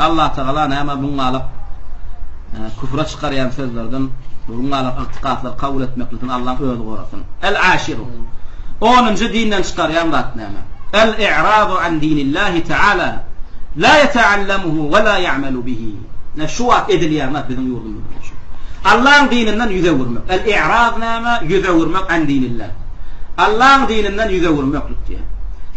Allatagala näme buňňalyk küfre çykarýan sözlerden, buňňalyk ygtykatlary kabul etmeklikden Allaň özi gorasyn. El-aşiru. Onunjy dinden çykarýan zat näme? El-i'radu an dinillahi taala la ýeta'allamuhu we la ýa'malu bihi. Ine şu wagt edilýän zat biziň ýurdumyzda şu. Allaň dininden ýüz öwürmek. El-i'raz näme? Ýüz öwürmek an dinillah. Allaň dininden ýüz öwürmeklik diýýär.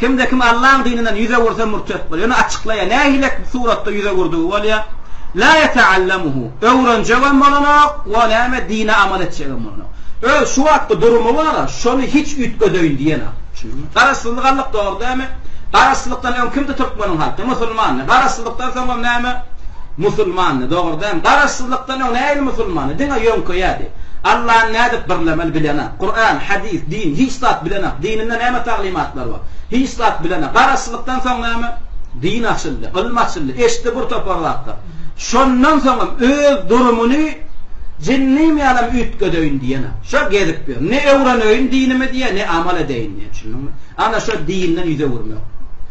Kimde kim Allaň dininden ýüz öwürse mürtet bolýar. Ýöne açyklaýar, nähili suratda ýüz öwürdigi bolýar? La ýeteallemuhu. Öwrenjegem bolanok we näme dine amal etjegem bolanok. Öz şu wagtky durumy bar-a, şony hiç üýtgedeýin diýenok. Düşündiňmi? Garaşsyzlyk aldyk dogry dälmi? Garaşsyzlykdan öň kimdi türkmeniň halky? Musulmandy. Garaşsyzlykdan soňam näme? Musulmandy. Dogry dälmi? Garaşsyzlykdan öň nähili musulmandy? Diňe ýöňkeýärdi. Allany nädip birlemeli bilenok. Kuran, hadys, din, hiç zat bilenok. Dininde näme taglymatlar bar? Hiç zat bilenok. Garaşsyzlykdan soň näme? Din açyldy, ylym açyldy, eşitdi bir topar zatlar. Şondan soňam öz durumyny jinnim ýalam üýtgedeýin diýenok. Şo gezip ýör. Ne öwreneýin dinimi diýýär, ne amal edeýin diýýär. Düşündiňmi? Ana şo dinden ýüz öwürmek.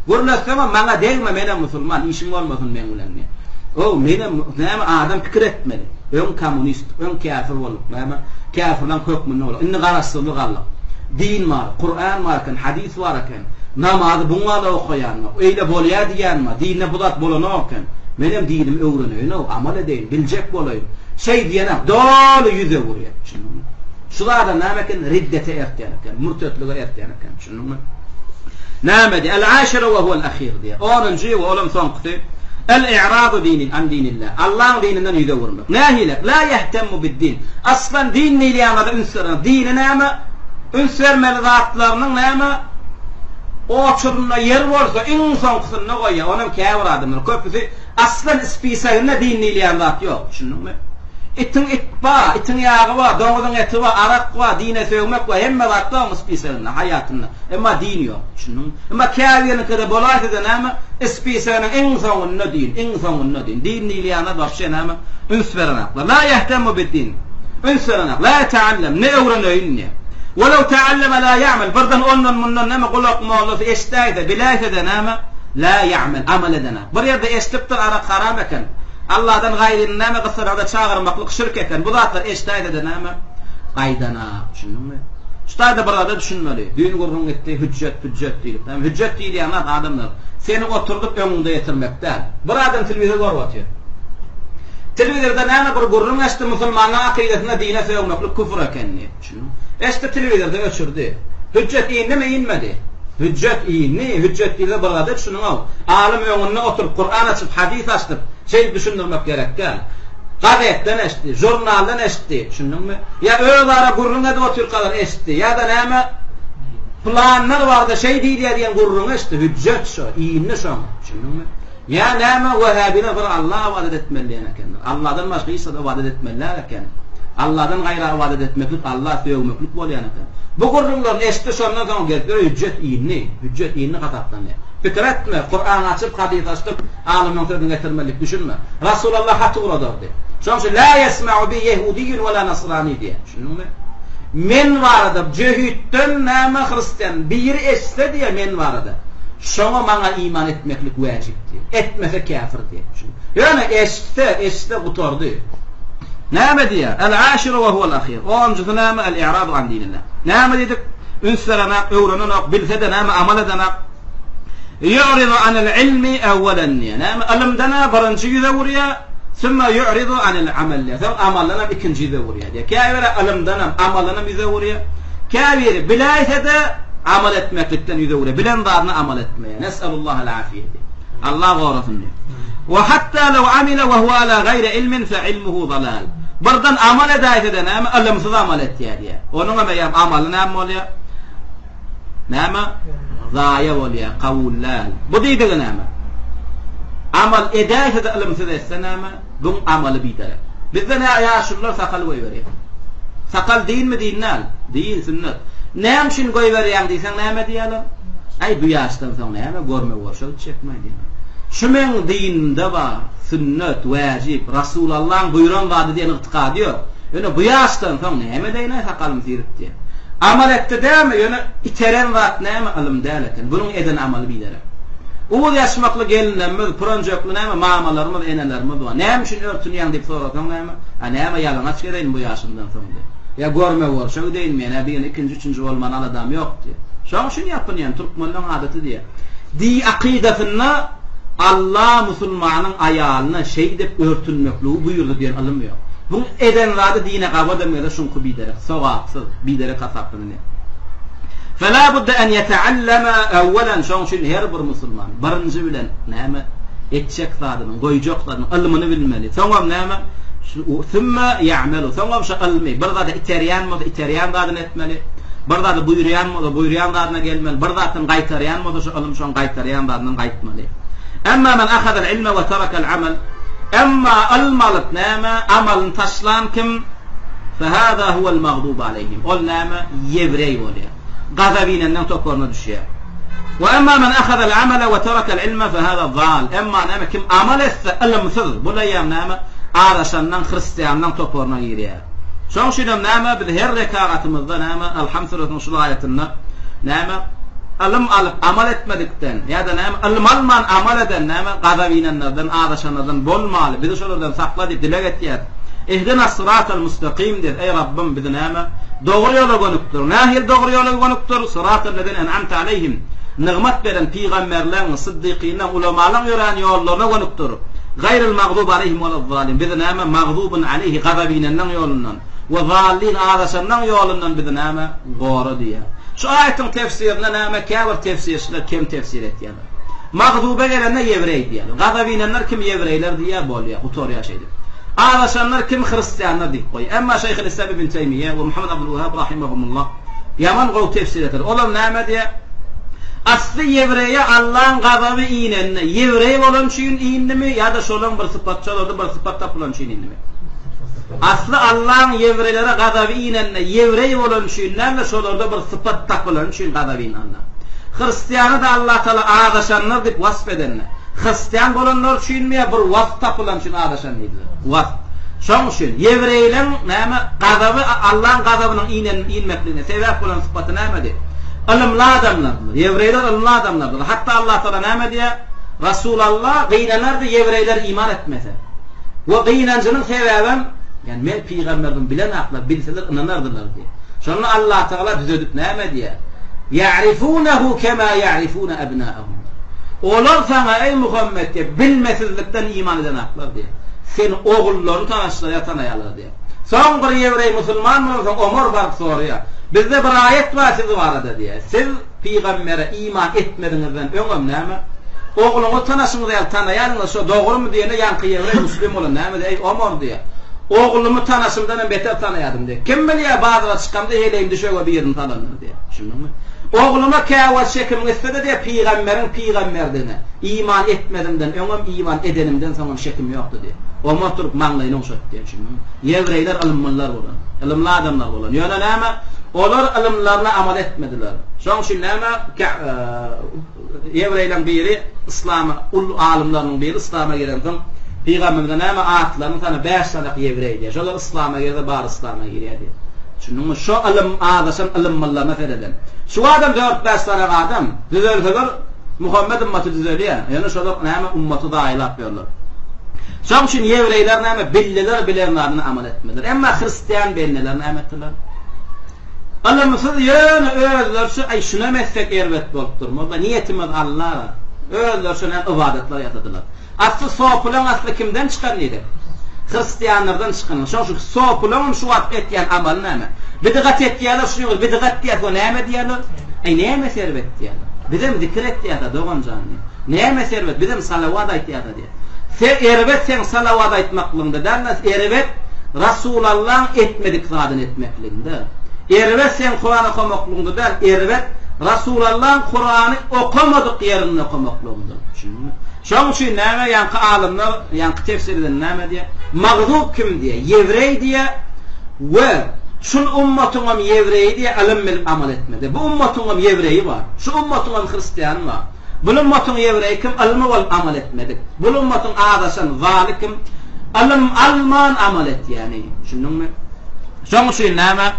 Gürletseňem maňa degme, menem musulman, işiň bolmasyn meň bilen diýýär. Ow, menem näme adam pikir etmeli. Öň kommunist, öň käfir bolduk, näme, käfirleň hökmünde bolduk. Indi garaşsyzlyk aldyk. Din bar, Kuran bar eken, hadys bar eken. Namazy buňa-da okaýan bar. Eýle bolýar diýýän bar. Dinde bu zat bolanok eken. Menem dinimi öwreneýin-ow, amal edeýin, biljek bolaýyn. Şeý diýenek, doly ýüz öwürýär. Düşündiňmi? Şu zada näme eken? Riddete ertýän eken, mürtetlige ertýän eken. Düşündiňmi? Näme diýýär? El-aşiru we huwel ahir diýýär. Onunjy we olam soňkusy. El-i'radu dini an dinillah. Allaň dininden ýüz öwürmek. Nähili? La ýehtemmu bid-din. Aslan din diýilýän zada üns bermek. Dini näme? Üns bermeli zatlarynyň näme? Oçurynda ýer bolsa, iň soňkusynda goýýar. Onam käbir adamlar. Köpüsi aslan spisagynda din diýilýän zat ýok. Düşündiňmi? Itiň it bar, itiň ýagy bar, doňuzyň eti bar, arak bar, dine sögmek bar, hemme zat bar onuň spisagynda, haýatynda. Emma din ýok. Düşündiňmi? Emma käbiriniňkide bolaýsa-da näme, spisaginiň iň soňunda din, iň soňunda din. Din diýilýäne wapşe näme, üns berenoklar. La ýehtemmu bid-din. Üns berenok. La ýeteallem, ne öwreneýin diýýär. Welew tealleme la ýa'mel. Birden ondan-mundan näme gulak mollasy eşidäýse, biläýse-de näme, la ýa'mel, amal edenok. Bir ýerde eşidipdir, arak haram eken. Allahdan gaýryny näme gyssanagda çagyrmaklyk şirk eken. Bu zatlar eşdäýsede näme? Gaýdanak. Düşündiňmi? Şu taýda bir zada düşünmeli. Düýn gürrüň gitdi, hüjjet, püjjet diýlip. Näme hüjjet diýilýän zat adamlar seni oturdyp öňüňde getirmek däl. Bir adam telewizor görüp otyr. Telewizorda näme bir gürrüň eşitdi, musulmanlaryň akydasynda dine sögmeklik küfür eken diýip. Eşitdi telewizorda öçürdi. Hüjjet indimi inmedi? Hüjjet indi, hüjjet diýilse bir zada düşüniň-ow. Alym öňünde oturyp Kuran açyp, hadys açdyp, şeýdip düşündirmek gerek däl. Gazetden eşitdi, žurnaldan eşitdi, düşündiňmi? Ýa özara gürrüň edip otyrkalar eşitdi, ýa-da näme pylanlar barada şeý diýilýär diýen gürrüňi eşitdi, hüjjet şo, indi şoň, düşündiňmi? Ýa näme wehhabiler bir Alla ybadat etmeli diýen ekenler. Alladan başga hiç zada ybadat etmeli däl eken. Alladan gaýra ybadat etmeklik Alla sögmeklik bolýan eken. Bu gürrüňlerini eşitdi şondan soň gelip ýöre hüjjet indi, hüjjet indi hasaplanýar. Pikir etme, Kuran açyp, hadys açdyp, alymyň sözüni getirmeli diýip düşünme. Rasulalla hat ugradardy. Şonuň üçin la ýesma'u bi ýehudiýun we la nasrani diýýär. Düşündiňmi? Men barada jöhitden näme hristian biri eşitse diýýär men barada. Şoňa maňa iman etmeklik wäjip diýýär. Etmese käfir diýýär. Ýöne eşitse, eşitse gutardy. Näme diýýär? El-aşiru we huwel ahyr. Onunjysy näme? El-i'radu an dinillah. Näme diýdik? Üns berenak, öwrenenak, bilse-de näme amal edenak. Ýu'ridu anil ilmi awwalan diýýär. Näme? Ylymdan-a birinji ýüz öwürýär. Summa ýu'ridu anil amal diýýär. Soň amaldanam ikinji ýüz öwürýär diýýär. Käbiri ylymdanam, amaldanam ýüz öwürýär. Käbiri biläýse-de amal etmeklikden ýüz öwürýär. Bilen zadyna amal etmeýär. Nes'elullahal afiýe diýýär. Allah gorasyn diýýär. Wa hatta law amila wa huwa ala gaýri ilmin fe ilmuhu zalal. Birden amal edäýse-de näme? Ylymsyz amal etýär diýýär. Onuň hem eýýäm amaly näme bolýar? Näme? Zaýa bolýar, kabul däl. Bu diýdigi näme? Amal edäýse-de ylymsyz etse näme? Buň amaly biderek. Bizde nä ýaşulular sakal goýberýär. Sakal dinmi, din däl? Din, sünnet. Näme üçin goýberýäň diýseň näme diýýärler? Äý bu ýaşdan soň näme görme bolşa gitjekmi diýýärler. Şu meň dinimde bar, sünnet, wäjip, Rasulallaň buýran zady diýen ygtykady ýok. Ýöne bu ýaşdan soň näme edeýin-aý sakalymy syryp diýýär. Amal etdi dälmi? Ýöne iteren zat näme? Ylym däl eken. Bunuň eden amaly biderek. Uz ýaşmakly gelinlerimiz, pürenjekli näme mamalarymyz, enelerimiz bar. Näme üçin örtünýäň diýip sorasaň näme? A näme ýalaňaç gezeýin bu ýaşymdan soň diýýär. Ýa görme-görşe gideýin men-ä birini ikinji, üçünji bolman aladam ýok diýýär. Şoň üçin ýapynýan, türkmenleň adaty diýýär. Diý akydasynda Alla musulmanyň aýalyna şeýdip örtünmekligi buýurdy diýen ylym ýok. Buň eden zady dine gabadam gelse şuňky biderek, sogapsyz, biderek hasaplanylýar. Fela budde en ýetealleme ewwelen şoň üçin her bir musulman birinji bilen näme etjek zadynyň, goýjak zadynyň ylmyny bilmeli. Soňam näme? Sümme ýa'melu. Soňam şo ylmy bir zada iterýän bolsa iterýän zadyny etmeli. Bir zady buýurýan bolsa buýurýan zadyna gelmeli. Bir zatdan gaýtarýan bolsa şo ylym şoň gaýtarýan zadyndan gaýtmaly. Emma men ahadal ilme we terakal amal. Emma ylm alyp näme amalyny taşlan kim? Fehâzâ huvel magdubu aleýhim. Ol näme? Ýewreý bolýar. Gazap inenleň toparyna düşýär. We emma men ahazal amala we terakal ilme fehâzâ zâl. Emma näme? Kim amal etse ylymsyz, bul eýýäm näme? Azaşanlaň, hristianlaň toparyna girýär. Şoň üçinem näme? Biz her rekagatymyzda näme? Alham süresiniň şul aýatynda näme? Ylym alyp amal etmedikden ýa-da näme? Ylym alman amal eden näme? Gazap inenlerden, azaşanlardan bolmaly. Bizi şolardan sakla diýip dileg etýäris. Ihdinas syratal mustakim diýip, eý Rabbym bizi näme? Dogry ýola gönükdir. Nähili dogry ýola gönükdir? Syratal lezine en'amte aleýhim. Nygmat beren pygamberleň, syddykynlaň, ulamalaň ýörän ýollaryna gönükdir. Gaýril magzuby aleýhim welez-zalin. Bizi näme? Magzubun aleýhi, gazap inenleň ýolundan we zallin, azaşanlaň ýolundan bizi näme? Gora diýýär. Şu aýatyň tefsirinde näme? Käbir tefsirçiler kem tefsir etýärler. Magzuba gelende ýewreý diýýärler. Gazap inenler kim ýewreýler diýýär, bolýar, gutarýar şeýdip. Azaşanlar kim hristianlar diýip goýýar. Emma Şeýhülislam ibn Teýmiýe we Muhammet Abdulwahhab rahimehumullah ýaman gowy tefsir etdiler. Olar näme diýýär? Asly ýewreýe Allaň gazaby inende, ýewreý bolany üçin indimi ýa-da şolaň bir sypat, şolarda bir sypat tapylany üçin indimi? Asly Allaň ýewreýlere gazaby inende, ýewreý bolany üçin däl-de, şolarda bir sypat tapylany üçin gazaby indi Alla. Hristiany-da Allatagala azaşanlar diýip wasp edende, hristian bolanlar üçinmi ýa bir wasp tapylany üçin azaşan diýdiler? Wasp. Şoň üçin, ýewreýleň, näme, gazaby, Allaň gazabynyň inen, inmekligine sebäp bolan sypaty nämedi? Ylymly adamlardylar. Ýewreýler ylymly adamlardylar. Hatda Allatagala näme diýýär? Rasulalla gynanardy ýewreýler iman etmese. We gynanjynyň sebäbem, ýagny men pygamberdigimi bilenaklar, bilseler ynanardylar diýýär. Şonda Allatagala düzedip näme diýýär? Ýa'rifunehu kema ýa'rifune ebnâehum. Olar saňa, eý Muhammet diýýär, bilmesizlikden iman edenaklar diýýär. Seni ogullaryny tanaşlar ýa tanaýarlar diýýär. Soň bir ýewreý musulman bolansoň Omar baryp soraýar. Bizde bir aýat bar siz barada diýýär. Siz Pygambere iman etmeziňizden öňem näme? Ogluňyzy tanaşyňyz ýaly tanaýadyňyz, şo dogrumy diýende ýaňky ýewreý muslim bolan näme diýýär, Eý Omar diýýär. Oglumy tanaşymdanam beter tanaýadym diýýär. Kim bilýär bazara çykamda heleýim düşege birini salandyr diýýär. Düşündiňmi? Ogluma käwagt şekim gitse-de diýýär, pygamberiň pygamberdigine iman etmezimden öňem, iman edenimden soňam şekim ýokdy diýýär. Omar turup maňlaýyny ogşatdy diýýär. Düşündiňmi? Ýewreýler ylymlylar bolan, ylymly adamlar bolan. Ýöne näme? Olar ylymlaryna amal etmediler. Şonuň üçin näme? Ýewreýleriň biri yslama, uly alymlarynyň biri yslama gelensoň, Pygamberimize näme atlaryny sana bäş sanak ýewreý diýýär. Şolar yslama girse bary yslama girýär diýýär. Düşündiňmi? Şo ylym azaşan ylymlylaryna sereden. Şu adam dört-bäş sanak adam düzelseler Muhammet ymmaty düzelýär. Ýöne şolar näme ummaty zaýalap ýörler. Şoň üçin ýewreýler näme bildiler bilen zadyny amal etmediler. Emma hristian bendeler näme etdiler? Ylymsyz ýöne özleriçe aý şunam etsek erbet bolup durmaz-da, niýetimiz Alla. Özleriçe näme ybadatlar ýasadylar. Asly sopulaň asly kimden çykan diýdik? Hristianlardan çykan. Şoň üçin sopulaňam şu wagt etýän amaly näme? Bidgat etýärler, şuny biz bidgat diýýäs, o näme diýýärler? Aý näme erbet diýýärler. Bizem zikir etýäs-a dogan jan diýýär. Näme erbet? Bizem salawat aýtýas-a diýýär. Se erbet seň salawat aýtmaklygyňda däl-de, erbet Rasulallaň etmedik zadyny etmekligiňde. Erbet seň Kuran okamaklygyňda däl, erbet Rasulallaň Kurany okamadyk ýerinde okamaklygyňda. Düşündiňmi? Şoň üçin näme ýaňky alymlar ýaňky tefsir eden näme diýýär? Magzub kim diýýär? Ýewreý diýýär we şul ummatyňam ýewreýi diýýär, ylym bilip amal etmedi. Bu ummatyňam ýewreýi bar. Şu ummatyňam hristiany bar. Bul ummatyň ýewreýi kim? Ylmy bolup amal etmedik. Bul ummatyň azaşan zaly kim? Ylym alman amal etýäni. Düşündiňmi? Şoň üçin näme?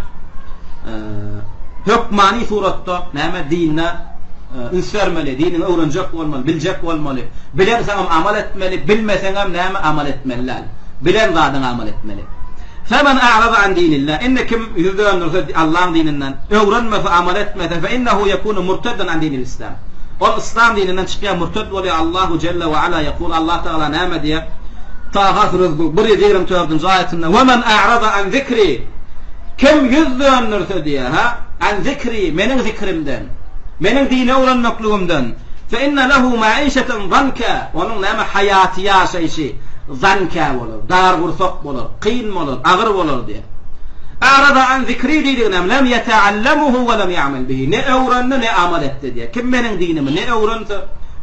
Hökmany suratda näme dinde? Üns bermeli, diniňi öwrenjek bolmaly, biljek bolmaly. Bilensoňam amal etmeli, bilmeseňem näme amal etmeli däl. Bilen zadyňa amal etmeli. Femen a'rada an dinillah, indi kim ýüz döndürse Allaň dininden, öwrenmese, amal etmese, fe innehu yekunu murtedden an dinil islam. Ol yslam dininden çykýar, murted bolýar. Allahu jelle we ala yekul, Allah Tagala näme diýýär? Taha süresiniň 124-nji aýatynda, Ve men a'rada an zikri, kim ýüz döndürse diýýär, ha? An zikri, meniň zikrimden. Meniň dini öwrenmekligimden, fe inne lehu maişeten zanka, onuň näme haýaty ýaşaýşy zanka bolar, dar gursak bolar, kyn bolar, agyr bolar diýýär. A'rada an zikri diýdigi näme? Lem ýeteallemuhu we lem ýa'mel bihi. Ne öwrendi, ne amal etdi diýýär. Kim meniň dinimi ne öwrense,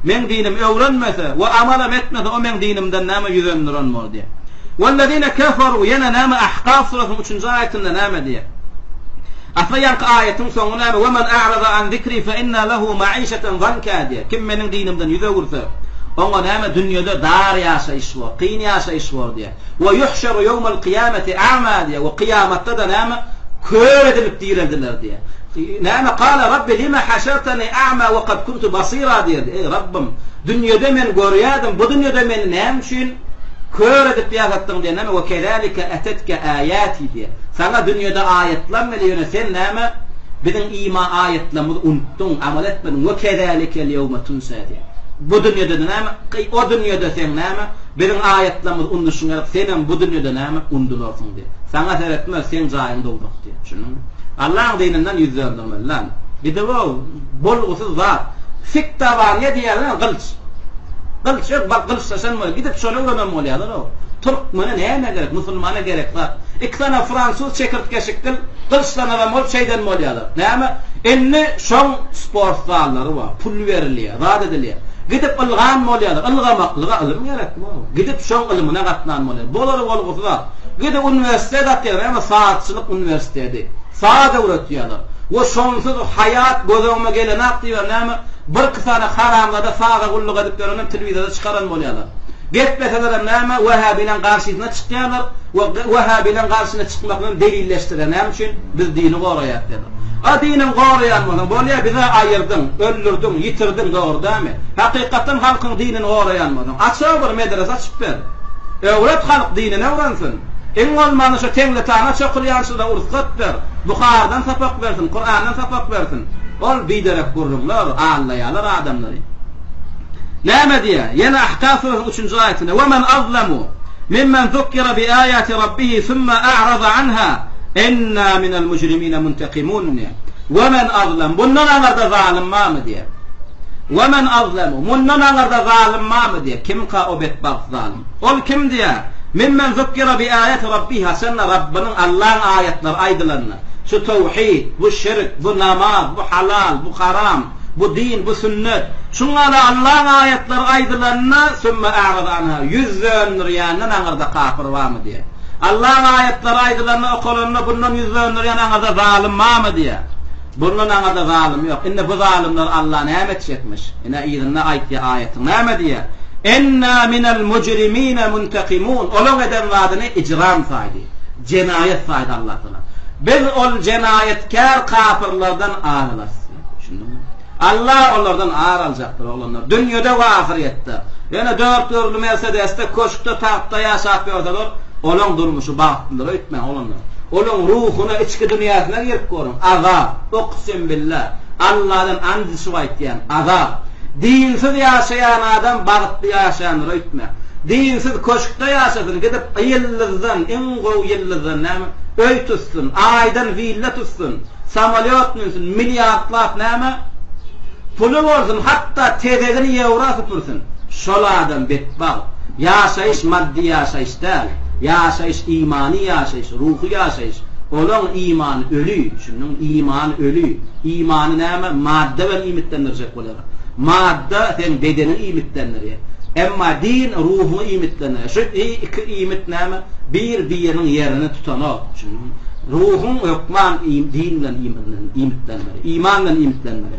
meň dinimi öwrenmese we amalam etmese, o meň dinimden näme ýüz döndüren bor diýýär. Wellezine keferu ýene näme Ahkaf surasynyň üçünji aýatynda näme diýýär? Asly ýaňky aýatyň soňy näme, Ve men a'rada an zikri fe inna lehu maişeten zanka diýýär. Kim meniň dinimden ýüz öwürse, oňa näme dünýede dar ýaşaýyş bor, kyn ýaşaýyş bor diýýär. Ve yuhşeru ýewmel kyýameti a'ma diýýär. We kyýamatda-da näme kör edilip direldiler diýýär. Näme kala Rabbi lima haşartani a'ma ve kad kuntu basira diýerdi. Eý Rabbym, dünýede men görýärdim, bu dünýede meni näme üçin Kör edip ýasatdyň diýen näme we kezalike etetke aýati diýen. Saňa dünýede aýatlam gelýär ýöne sen näme biziň ima aýatlarymyzy unutdyň, amal etmediň we kezalikel ýewme tunsa diýen. Bu dünýede-de näme o dünýede seň näme biziň aýatlarymyzy undyşyň ýaly senem bu dünýede näme undularsyň diýen. Saňa seretmez seň jaýyň dowzah diýen. Düşündiňmi? Allaň dininden ýüz döndermeli lan. Gidibow bolgusyz zat. Siktabaniýa diýýärler gylç. Gylyç ýok, bak gylyçlaşan bolýar. Gidip şony öwrenen bolýarlar-ow. Türkmene näme gerek, musulmana gerek zat. Iki sany fransuz çekirtgeşikdil gylyçlananam bolup şeýden bolýarlar. Näme? Indi şoň sport zallary bar, pul berilýär, zat edilýär. Gidip ylgan bolýarlar. Ylgamaklyga ylym gerekmi-ow? Gidip şoň ylmyna gatnan bolýar. Bolary bolgusy zat. Gidip uniwersitet atýarlar, näme sazçylyk uniwersiteti. Saz öwretýärler. We şonsuz haýat göz öňüme gelenak diýýär, näme? Birki sany haramzada saza gulluk edip ýörenem telewizorda çykaran bolýarlar. Gepleselerem näme, wehhabileň garşysyna çykýarlar we wehhabileň garşysyna çykmak bilen delilleşdirýär. Näme üçin? Biz dini goraýas diýýärler. A diniň goraýan bolsaň, bolýa bizi aýyrdyň, öldürdiň, ýitirdiň, dogry dälmi? Hakykatdan halkyň dinini goraýan bolsaň, açaw bir medrese açyp ber. Öwret halk dinini öwrensin. Iň bolmanda şo teňletana çokulýançylara ursat ber. Buharydan sapak bersin, Kurandan sapak bersin. Ol biderek gürrüňler, aldaýarlar adamlary. Näme diýýär? Ýene Ahkaf surasynyň üçünji aýatynda, Ve men azlamu mimmen zukkira bi aýati rabbihi summa a'rada anha inna minel mujrimine muntakimun diýýär. Ve men azlam, bundan aňyrda zalym barmy diýýär. Ve men azlamu, mundan aňyrda zalym barmy diýýär. Kimka o betbagt zalym? Ol kim diýýär? Mimmen zukkira bi aýati rabbihi, haçanda Rabbynyň Allaň aýatlary aýdylanda. Şu towhid, bu şirk, bu namaz, bu halal, bu haram, bu din, bu sünnet. Şuňa-da Allaň aýatlary aýdylanda, sümme a'rada anha, ýüz döndürýänden aňyrda kapyr barmy diýýär. Allaň aýatlary aýdylanda, okalanda bundan ýüz döndürýän aňyrda zalym barmy diýýär. Bundan aňyrda zalym ýok. Indi bu zalymlary Alla näme etjekmiş? Ine yzynda aýtýar aýatyň. Näme diýýär? Inna minel mujrimine muntakimun. Olaň eden zadyny ijram saýdy. Jenaýat saýdy Allah Tagala. Biz ol jenaýatkär kapyrlardan ar alarys diýdi. Düşündiňmi? Allah olardan ar aljakdyr, oglanlar. Dünýede we ahyrýetde. Ýöne dört görli Mersedesde, köşkde, tagtda ýaşap ýörseler, olaň durmuşy bagtlydyr öýtmäň, oglanlar. Olaň ruhuna, içki dünýäsine girip görüň. Azap. Uksym billah. Allahdan and içip aýtýan, azap. Dinsiz ýaşaýan adam bagtly ýaşaýandyr öýtme. Dinsiz köşkde ýaşasyn, gidip ýyldyzdan, iň gowy ýyldyzdan näme, öý tutsun, aýdan willa tutsun, samolýot münsün, milliardlap näme, puly bolsun, hatda tezegini ýewra süpürsin. Şol adam betbagt. Ýaşaýyş maddy ýaşaýyş däl. Ýaşaýyş imany ýaşaýyş, ruhy ýaşaýyş. Olaň imany öli, düşündiňmi? Imany öli. Imany näme, madda bilen iýmitlendirjek bolýarlar. Madda seň bedeniňi iýmitlendirýär. Emma din ruhuňy iýmitlendirýär. Şu iki iýmit näme? Bir-biriniň ýerini tutanok. Düşündiňmi? Ruhuň hökman din bilen iýmitlenmeli. Iman bilen iýmitlenmeli.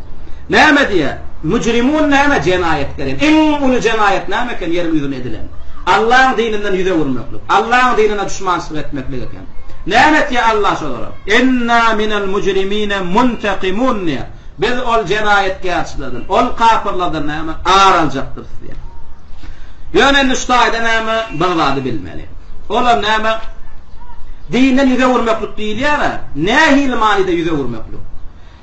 Näme diýýär? Müjrimun näme? Jenaýatkär. Iň uly jenaýat näme eken ýeriň ýüzünde edilen? Allaň dininden ýüz öwürmeklik. Allaň dinine duşmançylyk etmeklik eken. Näme etýär Allah şolara? Inna minel müjrimine muntakimun diýýär. Biz ol jenaýatkärçilerden, ol kapyrlardan näme, ar aljakdyrys diýýär. Ýöne indi şu taýda näme, bir zady bilmeli. Olam näme, dinden ýüz öwürmeklik diýilýär-ä, nähili manyda ýüz öwürmeklik?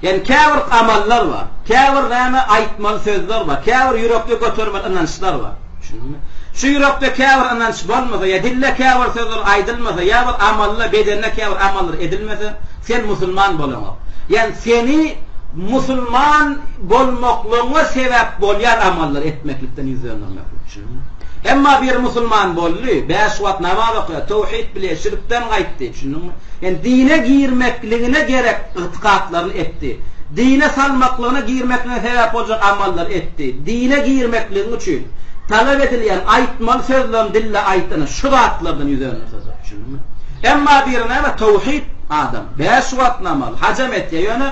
Ýagny käbir amallar bar, käbir näme, aýtmaly sözler bar, käbir ýürekde götermeli ynançlar bar. Düşündiňmi? Şu ýürekde käbir ynanç bolmasa, ýa dilde käbir sözler aýdylmasa, ýa bir amalda, bedende käbir amallar edilmese, sen musulman bolaňok. Ýagny seni musulman bolmaklygyňa sebäp bolýan amallary etmeklikden ýüz döndermeklik. Düşündiňmi? Emma biri musulman boldy, bäş wagt namaz okaýar, töwhid bilýär, şirkden gaýtdy. Düşündiňmi? Ýagny dine girmekligine gerek ygtykatlaryny etdi. Dine salmaklygyna girmekligine sebäp boljak amallary etdi. Dine girmekligiň üçin talap edilýän aýtmaly sözlerini dilde aýtdy. Ine, şu zatlardan ýüz dönderse, düşündiňmi? Emma biri näme, towhid adam, bäş wagt namaz, hajam etýär, ýöne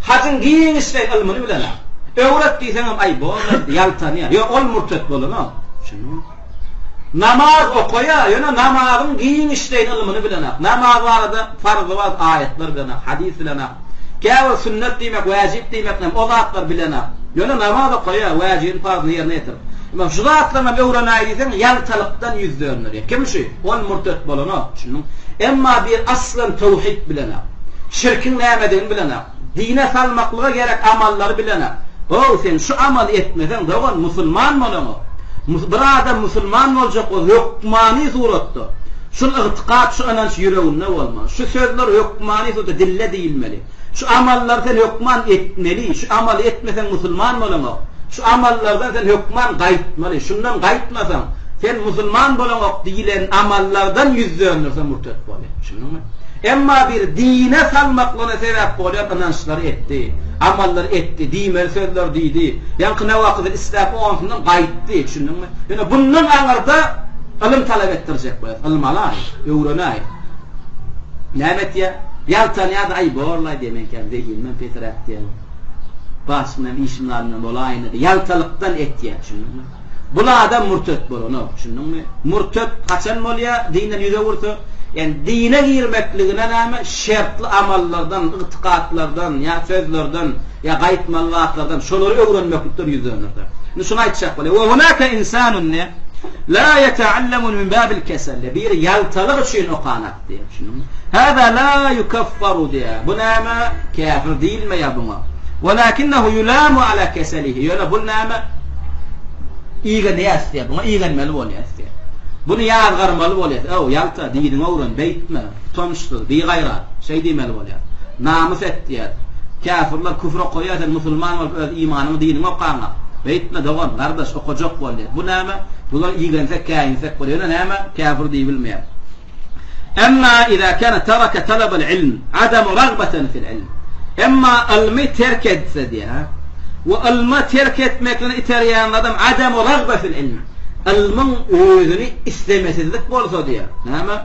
hajyň giňişleýin ylmyny bilenok. Öwret diýseňem, aý, borlaý, ýaltanýar. Ýok, ol murtet bolanok. Düşündiňmi? Namaz okaýar, ýöne namazyň giňişleýin ylmyny bilenok. Namaz barada farzy bar, aýatlar bilenok, hadys bilenok. Käbir sünnet diýmek, wäjip diýmek näme, o zatlar bilenok. Ýöne namaz okaýar, wäjibini, parzyny ýerine ýetirip. Emma şu zatlaryny hem öwrenäý diýseň, ýaltalykdan ýüz dönderýär. Kim şu? Ol murtet bolanok, düşündiňmi? Emma bir aslan töwhid bilenok. Şirkiň nämedigini bilenok. Dine salmaklyga gerek amallary bilenok. How, sen şu amaly etmeseň, dogan, musulman bolaňok. Bir adam musulman boljak bolsa, hökmany suratda şul ygtykat, şu ynanç ýüreginde bolmaly. Şu sözler hökmany suratda dilde diýilmeli. Şu amallary sen hökman etmeli. Şu amaly etmeseň musulman bolaňok. Şu amallardan sen hökman gaýtmaly. Şundan gaýtmasaň, sen musulman bolaňok diýlen amallardan ýüz dönderseň murtet bolýar. Düşündiňmi? Emma bir dine salmaklygyna sebäp bolýan ynançlary etdi, amallary etdi, diýmeli sözleri diýdi. Ýaňky newakyzy isläp onsundan gaýtdy, düşündiňmi? Ýöne bundan aňyrda ylym talap etdirjek bolýar. Ylym alaý, öwrenäý. Näme etýär? Ýaltanýar-da, aý borlaý diýýär, meňkäm zehinimem pesiräk diýýär. Başymdan işim zadyna bolaýyn diýýär. Ýaltalykdan etýär, düşündiňmi? Bul adam murtet bolanok, düşündiňmi? Murtet haçan bolýar? Dinden ýüz öwürse, ýagny dine girmekligine näme şertli amallardan, ygtykatlardan ýa sözlerden ýa gaýtmaly zatlardan şolary öwrenmeklikden ýüz dönderse. Indi şuny aýtjak bolýar. Wa hunaka insanun la yeta'allamu min babil kesel. Biri ýaltalyk üçin okanak diýýär, düşündiňmi? Hada la yukaffaru diýýär. Bu näme? Käfir diýilmeýär buňa. Walakinnehu yulamu ala keselihi. Ýöne bu näme? Igenýäs diýýär. Buňa igenmeli bolýas diýýär. Buny ýazgarmaly bolýas. Öw, ýalta, diniňi öwren, beýtme, utançsyz, bigaýrat. Şeý diýmeli bolýas. Namys et diýýär. Käfirler küfür okaýar, sen musulman bolup öz imanyňy, diniňi okaňa. Beýtme dogan, gardaş, okajak bol diýýär. Bu näme? Bular igensek, käýinsek bolýar. Ýöne näme? Käfir diýibilmeýär. Emma iza kana taraka talabal ilm adamu ragbatan fil ilm. Emma ylmy terk etse diýýär. We ylma terk etmekligine iterýän adam adamu ragba fil ilm. Ylmyň özüni islemesizlik bolsa diýýär. Näme?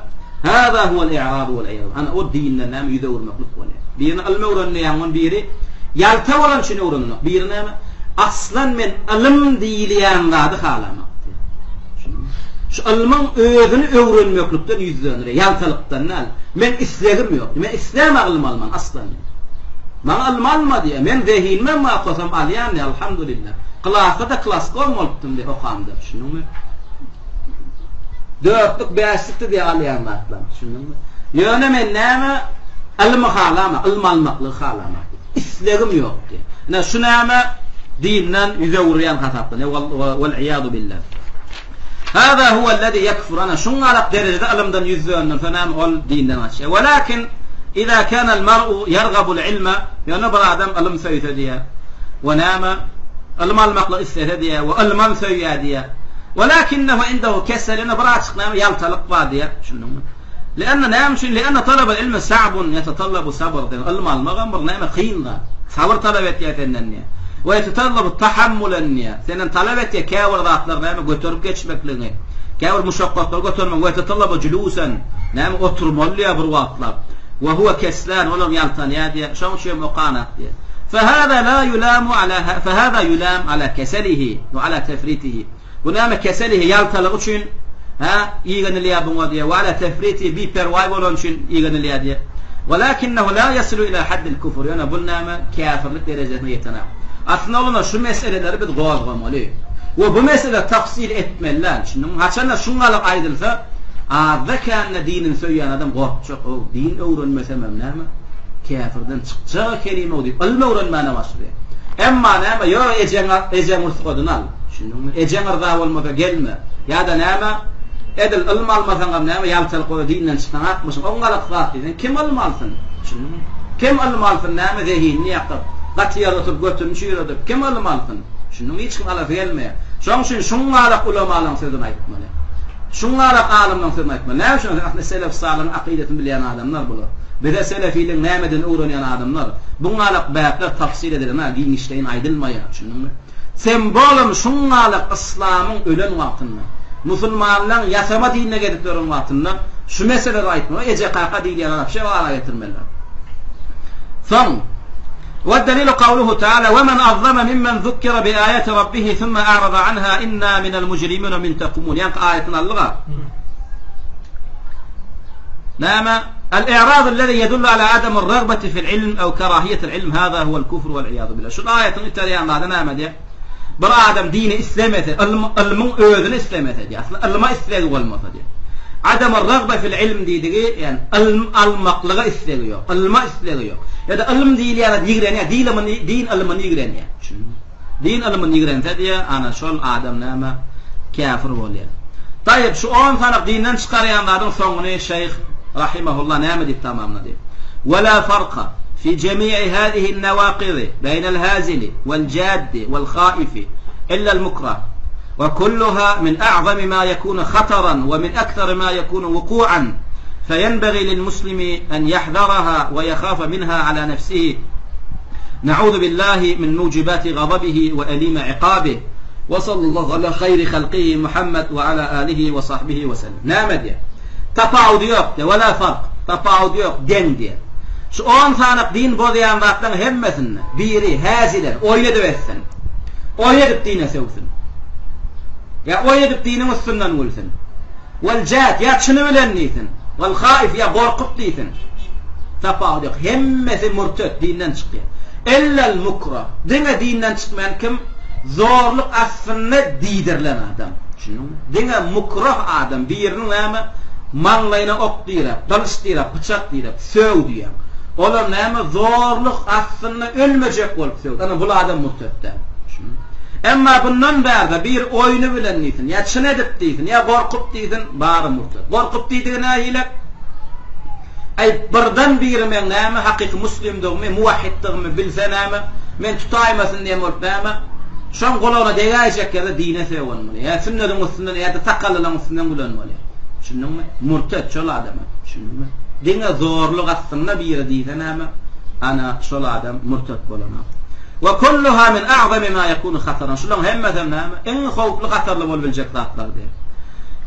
Hada huwal i'rab wal i'rab. Ana o dinden näme ýüz öwürmeklik bolýar. Birini ylym öwren diýýän on biri ýalta bolan üçin öwrenenok. Biri näme? Aslan men ylym diýilýän zady halamok diýýär. Şu ylmyň özüni öwrenmeklikden ýüz döndürýär, ýaltalykdan däl. Men islegim ýok. Men islämok ylym alman asla men. Maňa ylym alma diýýär. Men zehinimem bar, okasam alýan diýýär, alhamdulillah. Klasda-da klaskom bolupdym diýýär okamda, düşündiňmi? Dörtlük, bäşlikdi diýýär alýan zatlarym, düşündiňmi? Ýöne men näme, ylmy halamok, ylym almaklygy halamok diýýär. Islegim ýok diýýär. Ine şu näme, dinden ýüz öwürýän hasaplanýar. Wal-iýadu billah. Hâzâ huwellezî ýekfur, ana şuňňalak derejede ylymdan ýüz dönderse näme, ol dinden gaçýar. Welakin izâ kânel mer'u ýergabul ilme, ýöne bir adam ylym söýse diýýär, we näme, ylym almaklygy islese diýýär, we ylmam söýýär diýýär. Welakinnehu indehu kesel, ýöne bir azjyk näme, ýaltalyk bar diýýär. Düşündiňmi? Lianna näme üçin? Lianna talabal ilmi sa'bun ýetetallabu sabr diýen ylym almagam bir näme kyn zat. Sabyr talap etýär senden diýýär. We ýetetallabu tahammulan diýýär. Senden talap etýär käbir zatlary näme göterip geçmekligiňi. Käbir muşakgatlary götermegiňi. We ýetetallabu julusan näme oturmaly diýýär bir wagtlap. We huwa keslan olam ýaltanýar diýýär. Şoň üçin hem okanak diýýär. Fehâzâ lâ yulâmu alâ fehâzâ yulâm alâ keselihi we alâ tefritihi. Bu näme keselihi, ýaltalygy üçin, hä, igenilýär buňa diýýär. Wa ala tefriti, biperwaý bolany üçin igenilýär diýýär. Welakinnehu la yasilu ila haddil kufr. Ýöne bul näme? Käfirlik derejesine ýetenak. Aslynda oglanlar şu meseleleri biz gozgamaly. We bu mesele tafsil etmeli däl. Düşündiňmi? Haçanda şuňalyk aýdylsa, azda-kände dinini söýýän adam gorkjak, Ow, din öwrenmesemem näme? Käfirden çykjak ekenim-ow diýip, ylym öwrenmäne başlaýar. Emma näme, ýok, ejeň, ejeň rugsadyny al. Düşündiňmi? Ejeň yrza bolmasa gelme. Ýa-da näme, edil ylym almasaňam näme, ýaltalyk bolsa dinden çyksaň akmyşyň, oňňalak zat diýseň, kim ylym alsyn? Düşündiňmi? Kim ylym alsyn, näme, zehinini ýakyp, gaty ýerde oturyp götüni çüýredip, kim ylym alsyn? Düşündiňmi? Hiç kim alasy gelmeýär. Şonuň üçin şuňňalak ulamalaryň sözüni aýtmaly. Şuňňalak alymlaryň sözüni aýtmaly. Näme üçin? Ähli selef-salyhyň akydasyny bilýän adamlar bular. Bize selefiligiň nämedigini öwrenýän adamlar. Buňňalak bäpler tafsil edilen-ä, giňişleýin aýdylmaýar. Düşündiňmi? Sembolam şuňňalak yslamyň ölen wagtynda, musulmanlaň ýasama dinine gezip ýören wagtynda şu meseleleri aýtmaly, eje-kaka diýilýän wapşe ara getirmeliler. Soň, Weddelilu kawluhu taala, Wemen azlama mimmen zukkira bi aýati rabbihi summa a'rada anha inna minel mujrimina muntakimun. Ýaňky aýatyny aldyk-a. Näme? Al-i'rad allazi yedullu ala adamir ragbati fil ilm aw karahiyetil ilm hada huwal kufr wal iýazu billah. Şul aýatyň iterýän zady näme diýýär? Bir adam dini islemese, ylm, ylmyň özüni islemese diýýär. Aslynda ylma islegi bolmasa diýýär. Adamir ragba fil ilm diýdigi, ýagny ylm almaklyga islegi ýok, ylma islegi ýok. Ýa-da ylm diýilýän zat ýigrenýär, din ylmyny, din ylmyny ýigrenýär. Düşündiňmi? Din ylmyny ýigrense diýýär, ana şol adam näme? Käfir bolýar. Taýyp, şu on sany dinden çykarýan zadyň soňuny şeýh rahimehullah näme diýip tamamlady? Ve la farka fi jemi'i hazihi'n newakizi beýnel hazili vel jaddi vel haifi illel mukrah ve kulluha min a'zami ma yekunu hataran ve min ekser ma yekunu vuku'an feyenbagi lil muslimi en yahzaraha ve yehafa minha ala nefsihi Na'udhu billahi min mujibati gadabihi we elime iqabih. We sallallahu ala haýri halkihi Muhammed we ala alihi we sahbihi we sellem. Näme diýýär? Tapawudy ýok diýýär. We la fark. Tapawudy ýok, deň diýýär. Şu on sany din bozýan zatlaryň hemmesinde biri häzilen oýun edip etsin. Oýun edip dine sögsün. Ýa oýun edip diniň üstünden gülsün. Wal jad, ýa çyny bilen diýsin. Wal haif, ýa gorkup diýsin. Tapawudy ýok. Hemmesi murted, dinden çykýar. Illel mukrah. Diňe dinden çykmaýan kim? Zorluk astynda diýdirilen adam. Düşündiňmi? Diňe mukrah adam, biriniň näme? Maňlaýyna ok diräp, gylyç diräp, pyçak diräp, sög diýýär. Olar näme? Zorluk astynda ölmejek bolup sögdi. Ana bul adam murted däl. Düşündiňmi? Emma bundan bärde bir oýny bilen diýsin, ýa çyn edip diýsin, ýa gorkup diýsin, bary murted. Gorkup diýdigi nähili? Aý, birden biri meň näme, hakyky muslimdigimi, muwahhiddigimi bilse näme, meni tutaýmasyn diýen bolup näme, şoň gulagyna degäýjek ýerde dine sögen bolýar. Ýa sünnediň üstünden, ýa-da sakallylaryň üstünden gülen bolýar. Düşündiňmi? Murted şol adama. Düşündiňmi? Diňe zorluk astynda biri diýse näme, ana, şol adam murted bolanok. We kulluha min a'zami ma yekunu hataran. Şularyň hemmesem näme? Iň howply hatarly bolup biljek zatlar diýýär.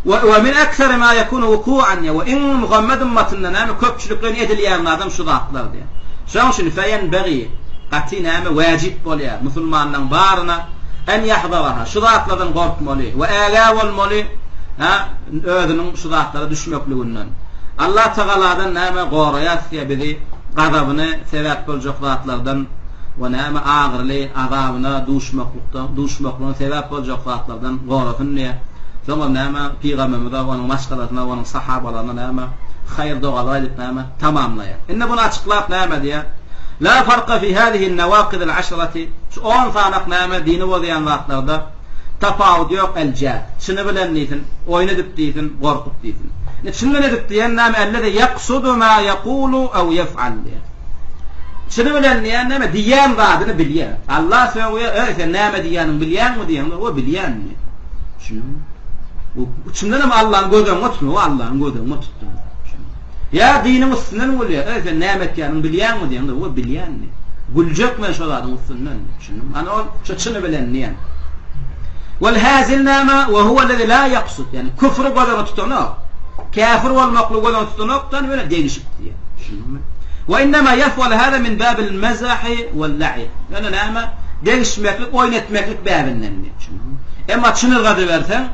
We we min ekseri ma yekunu wuku'an diýýär. We iň Muhammet ymmatynda näme köpçülikleýin edilýän zadam şu zatlar diýýär. Şonuň üçin feyenbegi gaty näme wäjip bolýar musulmanlaryň baryna en yahzaraha şu zatlardan gorkmaly we ägä bolmaly ha özüniň şu zatlara düşmekliginden. Allah Tagaladan näme goraýas diýýär bizi gazabyny sebäp boljak zatlardan we näme agyryly azabyna duşmaklykdan duşmaklygyna sebäp boljak zatlardan gorasyn diýýär. Soňam näme pygamberimize, onuň maşgalasyna, onuň sahabalaryna näme haýyr dogalar aýdyp näme tamamlaýar. Indi muny açyklap näme diýýär? La farka fi hazihi nawaqidil aşrati şu on sanak näme dini bozýan zatlarda Tapawudy ýok el-jad. Çyny bilen diýsin, oýun edip diýsin, gorkup diýsin. Indi çyn bilen edip diýen näme ellezi ýaksudu ma ýekulu ew ýef'al diýen. Çyny bilen diýen näme diýýän zadyny bilýär. Allah sögýär, eý sen näme diýýäniňi bilýäňmi diýeňde, o bilýän diýýär. Düşündiňmi? Bu çyndan hem Allahny göz öňüne tutma, o Allahny göz öňüne tutdy. Ýa diniň üstünden gülýär, eý sen näme etýäniňi bilýäňmi diýeňde, o bilýän diýýär. Güljek men şo zadyň üstünden diýýär. Düşündiňmi? Ana ol şo çyny bilen diýen. Wal hazil näme? Wa huwa allazi la yaqsud. Ýani küfri göz öňüne tutanok. Käfir bolmaklygy göz öňüne tutanok da ýöne degişip diýen. Düşündiňmi? Wa innema yaf'al hada min babil mazahi wal la'ib. Ýöne näme? Degişmeklik, oýun etmeklik bäbinden diýen. Düşündiňmi? Emma çynyrgadyberseň,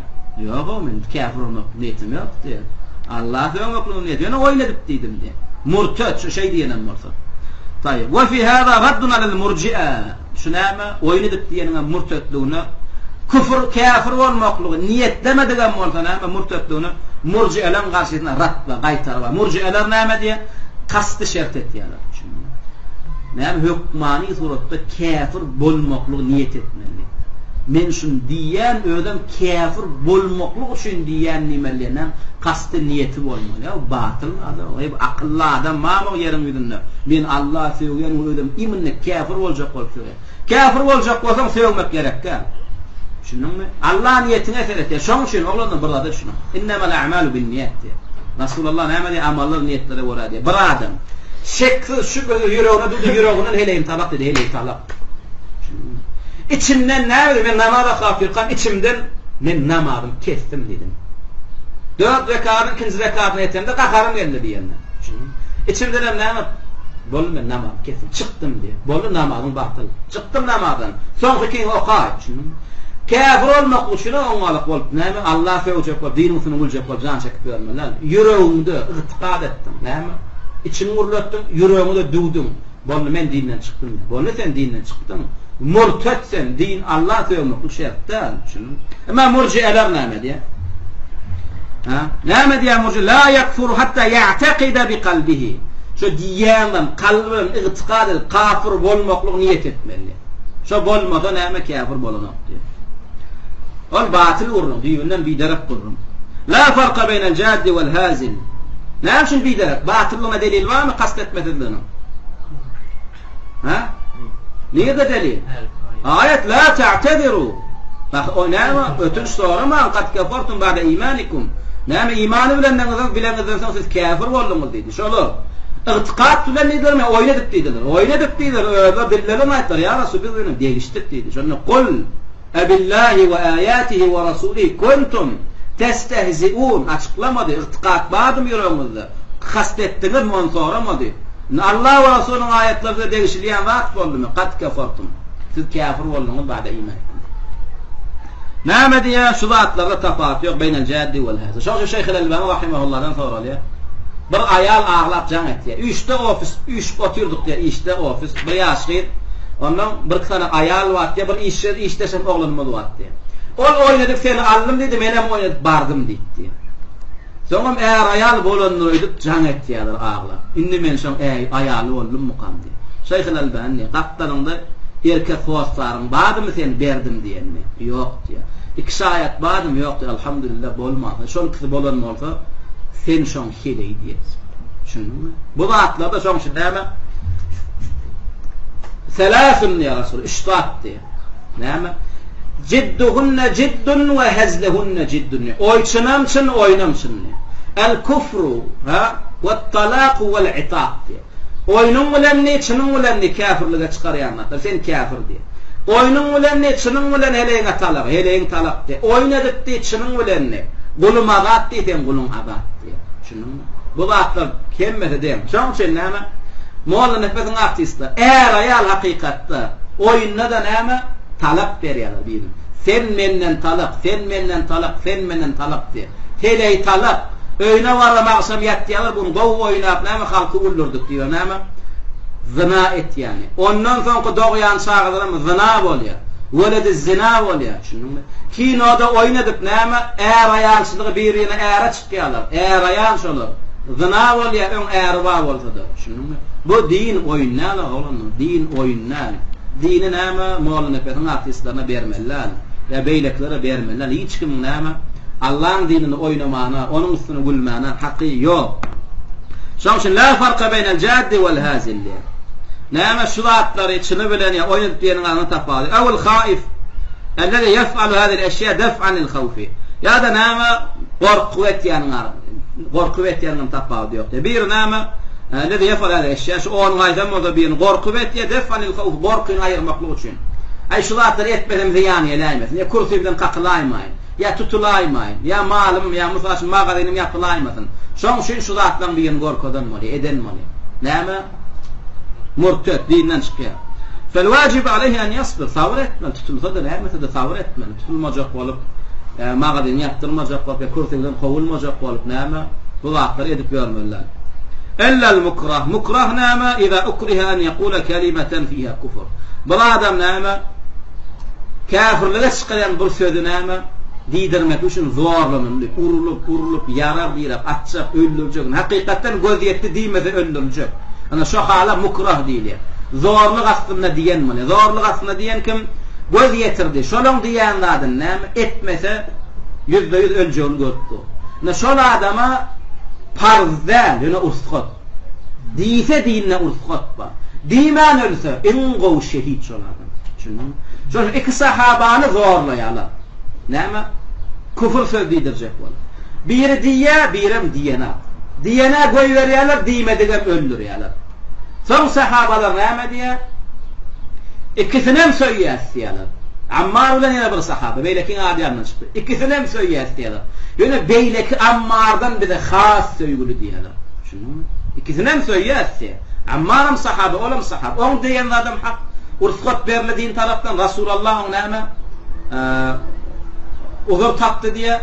ýok, men käfir bolmak niýetim ýok diýen. Allah sögmekligiň niýeti, ýöne oýun edip diýdim diýen. Murtet, şu şeý diýenem bolsa. Taýyp. We fi hada raddun alel murji'e. Şu näme? Oýun edip diýeniňem murtetligine, küfür, käfir bolmaklygy niýetlemedigem bolsa näme murtetligine murji'eleň garşysyna rat we gaýtary bar. Murji'eler näme diýýär? Kasty şert etýärler. Näme hökmany suratda käfir bolmaklygy niýet etmeli. Men şuny diýýän, özem käfir bolmaklyk üçin diýýän diýmeli diýenden kasty niýeti bolmaly. Ýa batyl zat. Eý bu akylly adam barmy bu ýeriň ýüzünde? Men Alla sögýän we özem iminne käfir boljak bolup sögýän. Käfir boljak bolsaň sögmek gerek däl. Düşündiňmi? Alla niýetiňe seretýär. Şoň üçin oglanlar bir zada düşüniň. Innemel a'malu binniýat diýýär. Rasulullah näme diýýär? Amallar niýetlere görä diýýär. Bir adam şeksiz şübhesiz ýüregine durdy, ýüreginden heleýim talak diýdi, heleý talak. Düşündiňmi? Içinden näme diýdi? Men namaz okap ýörkäm içimden men namazymy kesdim diýdim. Dört rekadyň ikinji rekadyna ýetemde gaharym geldi diýende. Düşündiňmi? Içimdenem näme? Boldy men namazy kesdim, çykdym diýýär. Boldy namazyň batyl. Çykdym namazdan. Soňky ikiňi okaý. Düşündiňmi? Käfir bolmak üçin oňalyk bolup näme? Alla sögjek bolup, diniň üstüne güljek bolup jan çekip ýörmeli däl. Ýüregiňde ygtykad etdiň. Näme? Içiňi gürletdiň, ýüregiňe-de düwdüň. Boldy men dinden çykdym diýýär. Boldy sen dinden çykdyň. Murtet sen, din Alla sögmeklik şert däl. Düşündiňmi? Emma murjieler näme diýýär? Ha? Näme diýýär murji? La yakfuru hatta ya'taqida bi kalbihi. Şo diýýänden kalby bilen ygtykad edip kafir bolmaklygy niýet etmeli. Şo bolmasa näme käfir bolanok diýýär. Ol batyl gürrüň, düýbünden biderek gürrüň. La farka beýnel jaddi wal hazil. Näme üçin biderek? Batyllygyna delil barmy kast etmesizliginiň? Ha? Nirde delil? Aýat la ta'tediru. Bak o näme? Ötünç soramaň, kad kefertum ba'de imanikum. Näme imany bilendiňiz, bileňizden soň siz käfir bolduňyz diýdi. Şolar ygtykat bilen diýdiler, men oýun edip diýdiler. Oýun edip diýdiler, özleri dillerine aýtdylar, ýa Rasul biz bilen degişdik diýdi. Şonda kul Ebillahi we aýatihi we rasulihi kuntum testehziun açyklamady, ygtykat bardymy ýüregiňizde? Kast etdiňizmi ony soramady. Indi Allah we Rasulyň aýatlary size degişilýän zat boldumy? Kad kefertum. Siz käfir bolduňyz ba'de imanikum. Näme diýýär? Şu zatlarda tapawut ýok beýnel jaddi wel hazil. Şoň üçin Şeýh el-Elbani rahimehullahdan soralýar. Bir aýal aglap jaň etýär. Üçde ofis, üýşüp otyrdyk diýýär, işde ofis, bir ýaş gyz. Ondan bir iki sany aýal bar diýýär, bir işçi, işdeşem oglanymyz bar diýýär. Ol oýnadyp seni aldym diýdi, menem oýnadyp bardym diýipdi. Soňam är-aýal bolandyr öýdüp jaň etýärler aglap. Indi men şoň aýaly boldummykam diýip. Şeýh el-Albani, gapdalyňda erkek hossaryň bardymy seni berdim diýenini? Ýok diýýär. Iki şaýat bardymy? Ýok diýýär. Alhamdulillah bolmansoň. Şol ikisi bolan bolsa, sen şoň heleýi diýýär. Düşündiňmi? Bu zatlarda şoň üçin näme? Seläsün diýýär Resul, üç zat diýýär. Näme? Jidduhunne jiddun we hezlehunne jiddun. Oý çynam çyn, oýnam çyn. El kufru, ha, we talaku wel itaq diýýär. Oýnuň bilen ni, çynyň bilen ni käfirlige çykarýan zatlar. Sen käfir diýýär. Oýnuň bilen ni, çynyň bilen heleýiňe talak, heleýiň talak diýýär. Oýun edip diý, çynyň bilen ni, gulum azat diý, seň guluň azat diýýär. Düşündiňmi? Bu zatlar hemmesi deň. Şonuň üçin näme? Molla Nepesiň artistler, är-aýal hakykatda, oýunda-da näme? Talak berýärler birine. Sen menden talak, sen menden talak, sen menden talak diýýär. Heleý talak. Öýüne baram agşam ýatýarlar, bu gün gowy oýnap näme halky güldürdik diýýär näme? Zyna etýäni. Ondan soňky dogýan çagalaram zyna bolýar. Weledi zina bolýar. Düşündiňmi? Kinoda oýun edip näme? Är-aýalçylygy bir-birine äre çykýarlar. Är-aýal şolar. Zyna bolýar öň äri bar bolsa-da. Düşündiňmi? Bu din oýun däl oglanlar. Din oýun däl. Dini näme Mollanepesiň artistlerine bermeli däl. Ýa beýlekilere bermeli däl. Hiç kimiň näme Allaň dinini oýnamana, onuň üstüne gülmäne haky ýok. Şonuň üçin la farka beýnel jaddi wal hazil diýýär. Näme şu zatlary çyny bilen ýa oýun edip diýeniň arasynda tapawut. Awul haif ellezi yef'alu hadhihi al-eşya def'an lil hawfi. Ýa-da näme gorkup etýäniň gorkup etýäniň tapawudy ýok diýýär. Biri näme ellezi yef'alu hadhihi al-eşya şu onuň haýsam bolsa birini gorkup etýär def'an lil hawf gorkyny aýyrmaklyk üçin. Aý şu zatlary etmesem zyýan geläýmesin. Ýa kürsi bilen kakylaýmaýyn. Ýa tutulaýmaýyn, ýa malym, ýa mysal üçin magazynym ýapylaýmasyn. Şoň üçin şu zatlaryň birini görkezen bolýar, eden bolýar. Näme? Murtet, dinden çykýar. Fel wajib aleýhi en ýasbyr, sabyr etmeli, tutulsa-da, näme-de sabyr etmeli. Tutulmajak bolup, magazyny ýapdyrmajak bolup, ýa kürsüden kowulmajak bolup, näme? Bu zatlary edip ýörmeli däl. Illel mukrah. Mukrah näme? Iza ukriha an yekule kelimeten fiha kufr. Bir adam näme? Käfirlige çykarýan bir sözi näme? Diýdirmek üçin zorlanyldy. Urulyp, urulyp, ýarag diýrek, atjak, öldürjek. Hakykatdan göz ýetdi diýmese öldüriljek. Ana şo hala mukrah diýilýär. Zorluk astynda diýen muny. Zorluk astynda diýen kim? Göz ýetirdi. Şolaň diýýän zadyny näme? Etmese 100% öljegini görüp dur. Ine şol adama parz däl, ýöne ursgat. Diýse dinde ursgat bar. Diýmän ölse, iň gowy şehit şol adam. Düşündiňmi? Şol iki sahabany zorlaýarlar. Näme? Küfür söz diýdirjek bolup. Biri diýýär, birem diýenak. Diýene goýberýärler, diýmedigem öldürýärler. Soň sahabalar näme diýýär? Ikisinem söýýäs diýýärler. Ammar bilen ýene bir sahaba, beýlekiň ady ýadymdan çykdy. Ikisinem söýýäs diýýärler. Ýöne beýleki Ammardan bize has söýgüli diýýärler. Düşündiňmi? Ikisinem söýýäs diýýär. Ammaram sahaba, olam sahaba. Oň diýen zadam hak. Rugsat berildi din tarapdan, Rasulallah oň näme? Uzur tapdy diýýär.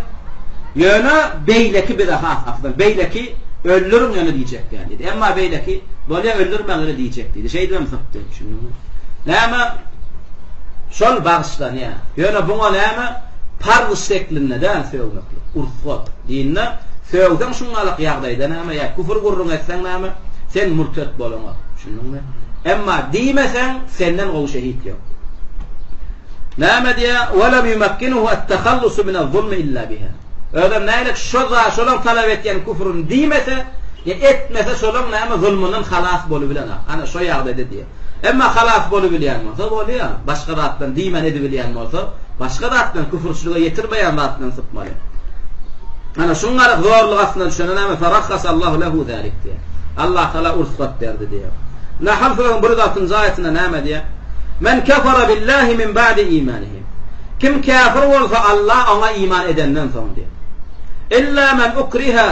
Ýöne beýleki bize has afdal. Beýleki öldüriň ýöne diýjek däl diýdi. Emma beýleki bolýa öldürmäň ýöne diýjek diýdi. Şeýdibem sypdy. Düşündiňmi? Näme? Şol bagyşlanýar. Ýöne buňa näme? Parz şeklinde däl sögmeklik. Ursgat. Dinde sögseň şuňňalyk ýagdaýda näme? Ýa küfür gürrüň etseň näme? Sen murtet bolaňok. Düşündiňmi? Emma diýmeseň senden gowy şehit ýok. Näme diýýär? Welem ýumekkinuhu et-tahallusu minez-zulmi illa biha. Özem nälik şo zat, şolaň talap etýän küfrüni diýmese, ýa etmese şolaň näme zulmundan halas bolubilenok. Ana şo ýagdaýda diýýär. Emma halas bolubilýän bolsa bolýar. Başga zatdan diýmän edibilýän bolsa, başga zatdan küfürçilige ýetirmeýän zat bilen sypmaly. Ana şuňňalyk zorluk astyna düşende näme farahhasallahu lehu zalik diýýär. Allah Taala ursgat berdi diýýär. Nahl surasynyň 106-njy aýatynda näme diýýär? Men kefere billahi min ba'di imanihi. Kim käfir bolsa Allah oňa iman edenden soň diýýär. Illa men ukriha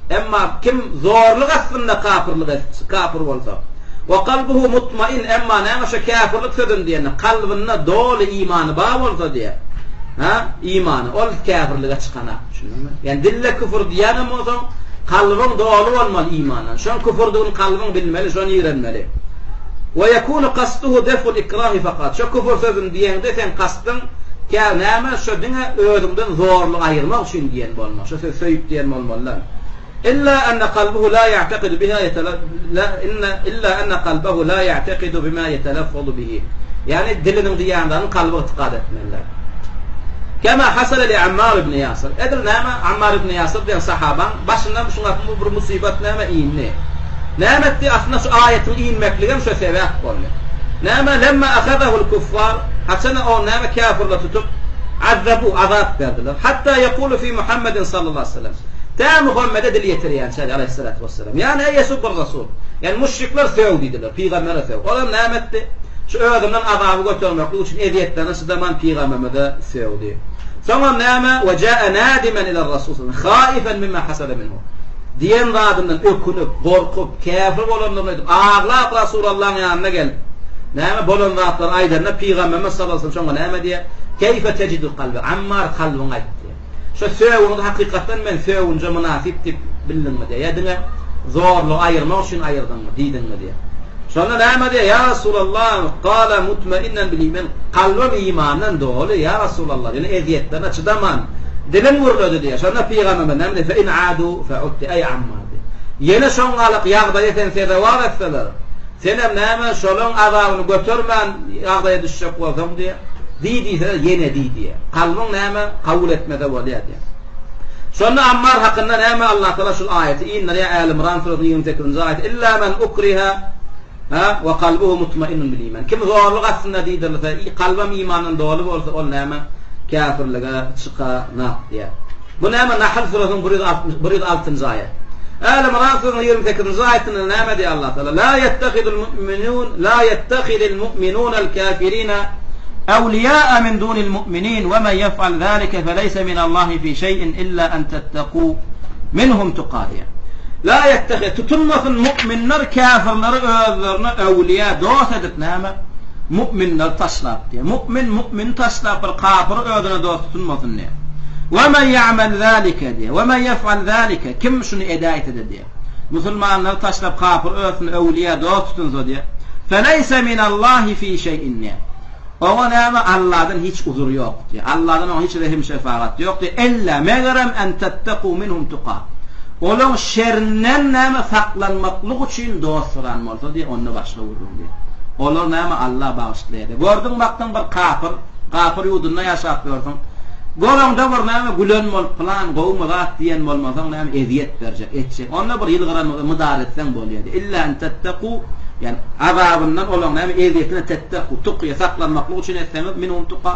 Emma kim zorluk astynda kafirlik etse, kafir bolsa. Wa kalbuhu mutmain emma näme şo käfirlik sözüni diýende kalbynda doly imany bar bolsa diýýär. Ha, imany ol käfirlige çykanak, düşündiňmi? Ýani dilde küfür diýýänem bolsaň, kalbyň doly bolmaly imandan. Şoň küfürdigini kalbyň bilmeli, şony ýigrenmeli. Wa ýekunu kasduhu deful ikrahi fakat. Şo küfür sözüni diýeňde seň kastyň kä näme şo diňe özüňden zorlugy aýyrmak üçin diýen bolma. Şo söz söýüp diýen bolmaly. Illa enne kalbuhu la ýa'tekidu biha la inna illa enne kalbahu la ýa'tekidu bima ýeteleffazu bihi. Ýagny diliniň diýýän zadyny kalby ygtykad etmelidir. Kema hasala li Ammar ibn Ýasir. Edil näme Ammar ibn Ýasir diýen sahabaň başyndan şuňa bu bir musybat näme indi. Näme etdi? Aslynda şu aýatyň inmekligem şo sebäp boldy. Näme lemma ahazahul kuffar haçana o näme käfirler tutup azabu azap berdiler. Hatta ýekulu fi Muhammedin sallallahu aleyhi ve sellem. Tä Muhammede dil ýetirýänçä aleyhissalatu vesselam. Ýani eý ýesubbur rasul. Ýani müşrikler sög diýdiler, pygambere sög. Olam näme etdi? Şu özünden azaby götermeklik üçin ezýetlerine çydaman pygamberimize sögdi. Soňam näme? Ve jaa nadimen ila rasul haifen mimma hasala minhu. Diýen zadyndan ökünip, gorkup, käfir bolandygyny aýdyp, aglap Rasulallaň ýanyna gelip, näme bolan zatlary aýdanda Pygamberimiz sallallahu aleyhi ve sellem şoňa näme diýýär? Keýfe tejidu kalbi? Ammar kalbyňy aýt diýýär. Şo sögüňizi hakykatdan men sögünje mynasyp diýip bildiňmi diýýär. Ýa diňe zorlugy aýyrmak üçin aýyrdyňmy, diýdiňmi diýýär. Şonda näme diýýär? Ýa Rasulallah, gala mutmainnen bil iman, kalbym imandan doly, ýa Rasulallah, ýöne ezýetlerine çydaman, dilim gürledi diýýär. Şonda Pygamberimiz näme diýýär? Fe in adu fe ud eý Ammar diýýär. Ýene şoňňalyk ýagdaýa seni sezewar etseler, senem näme şolaň azabyny götermän ýagdaýa düşjek bolsaň diýýär. Diý diýseler ýene diý diýýär. Kalbyň näme kabul etmese bolýar diýýär. Şonda Ammar hakynda näme Allah Taala şul aýaty indirýär Äli Ymran surasynyň 28-nji aýaty Illa men ukriha ha we kalbuhu mutmainnun bil iman. Kim zorluk astynda diýdirilse, kalbam imandan doly bolsa ol näme käfirlige çykanak diýýär. Bu näme Nahl surasynyň 106-njy aýat. Äli Ymran surasynyň 28-nji aýatynda näme diýýär Allah Taala? La yettehidul mu'minun la yettehidil mu'minunal kafirina Awliýaa min dunil mu'minin we men ýef'al zalike feleyse minallahi fi şeý'in illa en tettekû minhum tuqâ. La ýettehi, tutunmasyn mu'minler käfirleri özlerine öwliýa, dost edip näme? Mu'minleri taşlap diýýär. Mu'min mu'mini taşlap bir kapyry özüne dost tutunmasyn diýýär. We men ýa'mel zalike diýýär. We men ýef'al zalike, kim şuny edäýse-de diýýär. Musulmanlary taşlap kapyr özüne öwliýa dost tutunsa diýýär. Feleýse minallahi fi şeý'in diýýär. Oňa näme Alladan hiç uzur ýok diýýär. Alladan oňa hiç rehim şefagat ýok diýýär. Illa megerem en tetteku minhum tuka. Olaň şerinden näme saklanmaklyk üçin dost soran bolsa diýýär, onda başga gürrüň diýýär. Olar näme Alla bagyşlaýar diýýär. Gördüň bakdyň bir kapyr, kapyr ýurdunda ýaşap ýörsüň. Göreňde bir näme gülen bolup pylan gowumy zat diýen bolmasaň näme ezýet berjek, etjek. Onda bir ýylgyranyňy mydar etseň bolýar diýýär. Illa en tetteku ýani azabyndan olaň näme ezýetine tetteku, tukyýa saklanmaklyk üçin etseňiz minhum tuka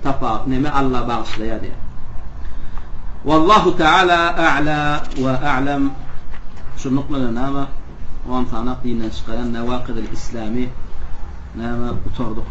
tapa neme Alla bagyşlaýar diýýär. Wallahu taala a'la we a'lam. Şunluk bilen näme on sanak dinden çykaran Nawakidul Islami näme gutardyk.